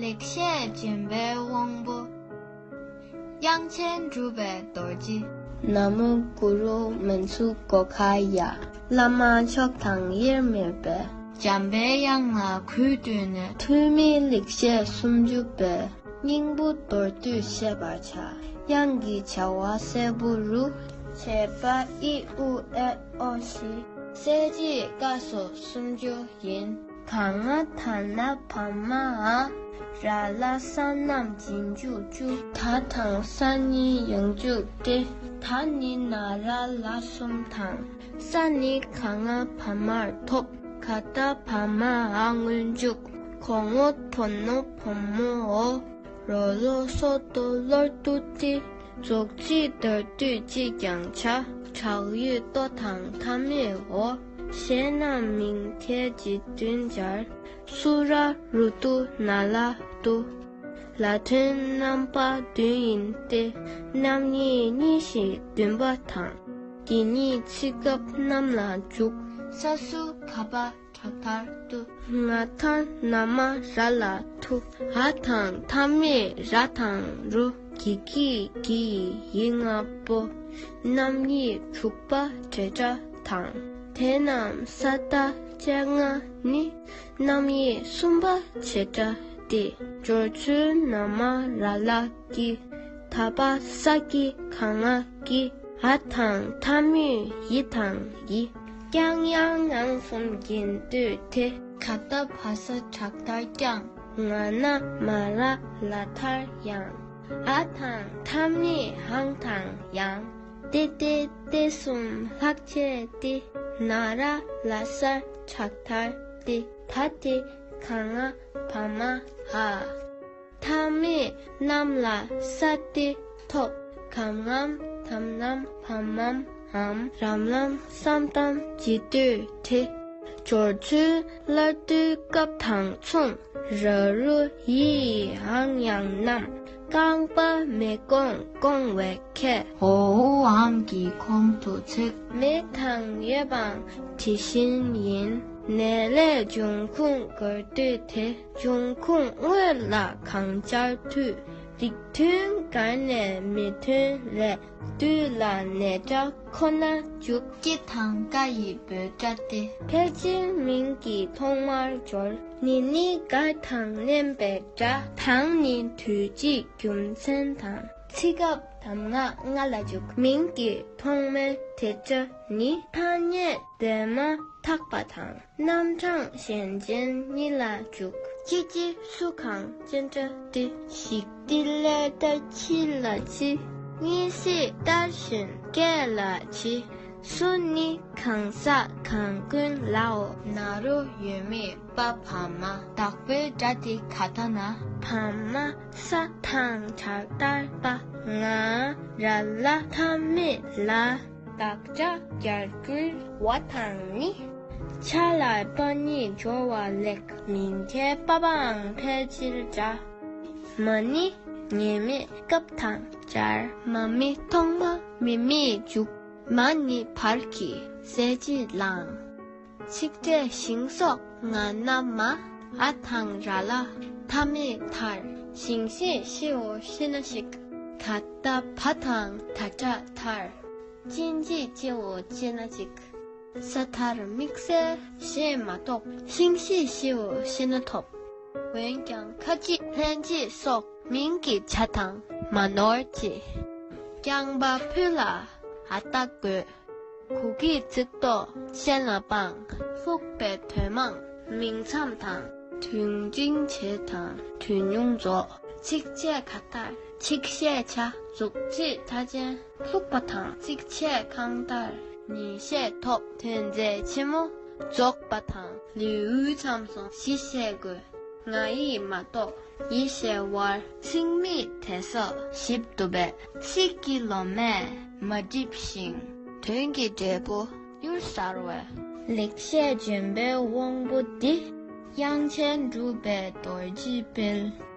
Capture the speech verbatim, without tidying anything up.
ལེགས་བཤད་ལྗོན་པའི་དབང་པོ། དབྱངས་ཅན་གྲུབ་པའི་རྡོ་རྗེ། ན་མོ་གུ་རུ་མན་ཚུ་གོ་ག་ཡ། བླ་མ་མཆོག་དང་དབྱེར་མེད་པའི། འཇམ་པའི་དབྱངས་ལ་གུས་བཏུད་ནས། ཐོན་མིའི་ལེགས་བཤད་སུམ་ཅུ་པའི། སྙིང་པོ་མདོར་བསྡུས་བཤད་པར་བྱ། དབྱངས་ཀྱི་བྱ་བ་གསལ་པོ་རུ། བྱེད་པ་ཨི་ཨུ་ཨེ་ཨོ་བཞི། གསལ་བྱེད་ཀ་སོགས་སུམ་ཅུ་ཡིན། ག་ང་ད་ན་བ་མ་འ། ར་ལ་ས་རྣམས་རྗེས་འཇུག་བཅུ། ད་དང་ས་གཉིས་ཡང་འཇུག་སྟེ། ད་ནི་ན་ར་ལ་གསུམ་དང་། ས་ནི་ག་ང་བ་མར་ཐོབ། ག་ད་བ་མ་འ་སྔོན་འཇུག་གོ་ངོ་དོ་ནོ་བོ་མོ་འོ། རོ་ལོ་སོ་དོ་ལོར་ཏུ་ཏི། རྫོགས་ཚིག་མདོར་བསྡུས་ཅིས་ཀྱང་བྱ། དྲག་ཡོད་ཏོ་དང་མཐའ་མེད་འོ། གཞན་རྣམས་མིང་མཐའི་རྗེས་མཐུན་སྦྱར། སུ་ར་རུ་ཏུ་ན་ལ་ཏུ། ལ་དོན་རྣམ་པ་བདུན་ཡིན་ཏེ། རྣམ་དབྱེ་གཉིས་ཤིག་བདུན་པ་དང་། དེ་ཉིད་ཚེ་སྐབས་རྣམས་ལ་འཇུག་ས་སུ་ག་པ་དྲག་མཐར་ཏུ། ང་ད་ན་མ་ར་ལ་ཐུ། འ་དང་མཐའ་མེད་ར་དང་རུ། གི་གི་གི་ཡི་ལྔ་པོ། རྣམ་དབྱེ་དྲུག་པ་བྱེད་སྒྲ་དང་། དེ་རྣམས་ས་ད་བཅོ་ལྔ་ནི། རྣམ་དབྱེ་གསུམ་པ་བྱེད་སྒྲ་སྟེ། སྦྱོར་ཚུལ་ན་མ་ར་ལ་ཀྱི། ད་པ་ས་ཀྱི་ག་ང་གི། འ་དང་མཐའ་མེད་ཡི་དང་ཡི། ཀྱང་ཡང་ཡང་གསུམ་རྒྱན་སྡུད་དེ། ག་ད་བ་ས་དྲག་མཐར་ཀྱང་། ང་ན་མ་ར་ལ་མཐར་ཡང་། འ་དང་མཐའ་མེད་འང་དང་ཡང་། ཏེ་ཏེ་ཏེ་གསུམ་ལྷག་བཅས་ཏེ། ན་ར་ལ་སར་དྲག་མཐར་ཏེ། ད་ཏེ་ག་ང་བ་མ་འ། མཐའ་མེད་རྣམས་ལ་ས་སྟེ་ཐོབ། གམ་ངམ་དམ་ནམ་བམ་མམ་འམ། རམ་ལམ་སམ་དམ་རྗེས་ཟློས་བྲི། སྦྱོར་ཚུལ་སླར་བསྡུའི་སྐབས་དང་མཚུངས། ར་རུ་ཡི་ཡི་འང་ཡང་རྣམས། རྐང་པ་མེ་ཀོང་ཀོང་བའི་ཁྱད། འོ་འུ་འམ་གྱི་གོང་དུ་ཚིག་མེ་དང་ཡོད་པའང་དེ་བཞིན་ཡིན། ནས་ལས་འབྱུང་ཁུངས་མགོར་བསྡུས་ཏེ། འབྱུང་ཁུངས་དངོས་ལ་གང་སྦྱར་འཐུས། རིགས་མཐུན་དགར་ནས་མི་མཐུན་ལས། བསྡུས་ལ་ནས་སྒྲ་ཁོ་ན་འཇུག་སྐྱེ་དང་ཀ་ཡི་འབོད་སྒྲ་སྟེ། ཕལ་ཆེར་མིང་གི་ཐོག་མར་སྦྱོར། ནི་ནི་དགར་དང་མནན་པའི་སྒྲ། དང་ནི་དུས་གཅིག་རྒྱུ་མཚན་དང་། ཚེ་སྐབས་གདམས་ངག་ལྔ་ལ་འཇུག་མིང་གི་ཐོག་མའི་དེ་སྒྲ་ནི། ཐ་སྙད་འདས་མ་ཐག་པ་དང་། རྣམ་གྲངས་གཞན་ཅན་གཉིས་ལ་འཇུག་ཅི་ཅི་སུ་གང་ཅི་འདྲ་སྟེ། ཞིག་སྟེ་ལས་ལྟར་ཕྱི་ལ་ཕྱི། གཉིས་སྲིད་ལྟར་བཞིན་སྐད་ལ་ཕྱི། སུ་ནི་གང་ཟག་གང་ཀུན་ལའོ། ན་རོ་ཡོད་མེད་པ་བ་མ། བདག་པོའི་སྒྲ་སྟེ་ག་ད་ན། བ་མ་ས་དང་དྲག་མཐར་པ། ང་ར་ལ་མཐའ་མེད་ལ། དགག་བྱ་རྒྱར་བསྒྱུར་བ་དང་ནི། ཆ་ལ་པ་གཉིས་སྦྱོར་བ་ལེགས། མིང་མཐའི་པ་པའང་ཕལ་ཆེར་འདྲ། མ་ནི་ངེས་མེད་སྐབས་དང་སྦྱར། མ་མི་ཐོག་མ་མི་མིས་འཇུག་མ་ནི་བར་གྱི་གསལ་བྱེད་ལའང་། ཚིག་ཕྲད་ཞིང་སོགས་ང་ན་མ། འ་དང་ར་ལ་མཐའ་མེད་མཐར། ཞིང་ཞེས་ཤེའོ་ཤེ་ན་ཞིག་ག་ད་བ་དང་ད་དྲག་མཐར། ཅན་ཅེས་ཅེའོ་ཅེ་ན་ཅིག་ས་མཐར་དམིགས་བསལ་ཞེས་མ་གཏོགས། ཤིང་ཤེས་ཤེའོ་ཤེ་ན་ཐོབ། འོན་ཀྱང་ཁ་ཅིག་ལྷན་ཅིག་སོགས་མིང་གི་བྱ་དང་མ་ནོར་ཅིག་རྐྱང་པ་ཕུ་ལ་འ་ད་དགོས། གུ་གི་ཚིག་ཏོ་ཤན་ལ་སྤང་། ལྷུག་པའི་དོན་མང་མིང་མཚམས་དང་། དོན་འབྲིང་བྱེད་དང་དོན་ཉུང་རྫོགས། ཚིགས་བཅད་ག་མཐར་ཚིགས་བཤད་བྱ། རྫོགས་ཚིག་མཐའ་ཅན་ལྷུག་པ་དང་། ཚིགས་བཅད་གང་ལྟར་ཉིན་བཤད་ཐོབ། དོན་མཛད་ཆེན་མོ་རྫོགས་པ་དང་། ལེའུའི་མཚམས་སུ་གཞི་བཤད་དགོས། ང་ཡིས་མ་གཏོགས་ཡིད་བཤད་བར། ཚིག་མེད་དེ་སོགས་ཞིབ་ཏུ་སྦས། ཚིག་གི་ལོ་མས་མ་བསྒྲིབས་ཤིང་། དོན་གྱི་འབྲས་བུ་མྱུར་གསལ་བའི། ལེགས་བཤད་ལྗོན་པའི་དབང་པོ་འདི། དབྱངས་ཅན་གྲུབ་པའི་རྡོ་རྗེའི་དཔལ།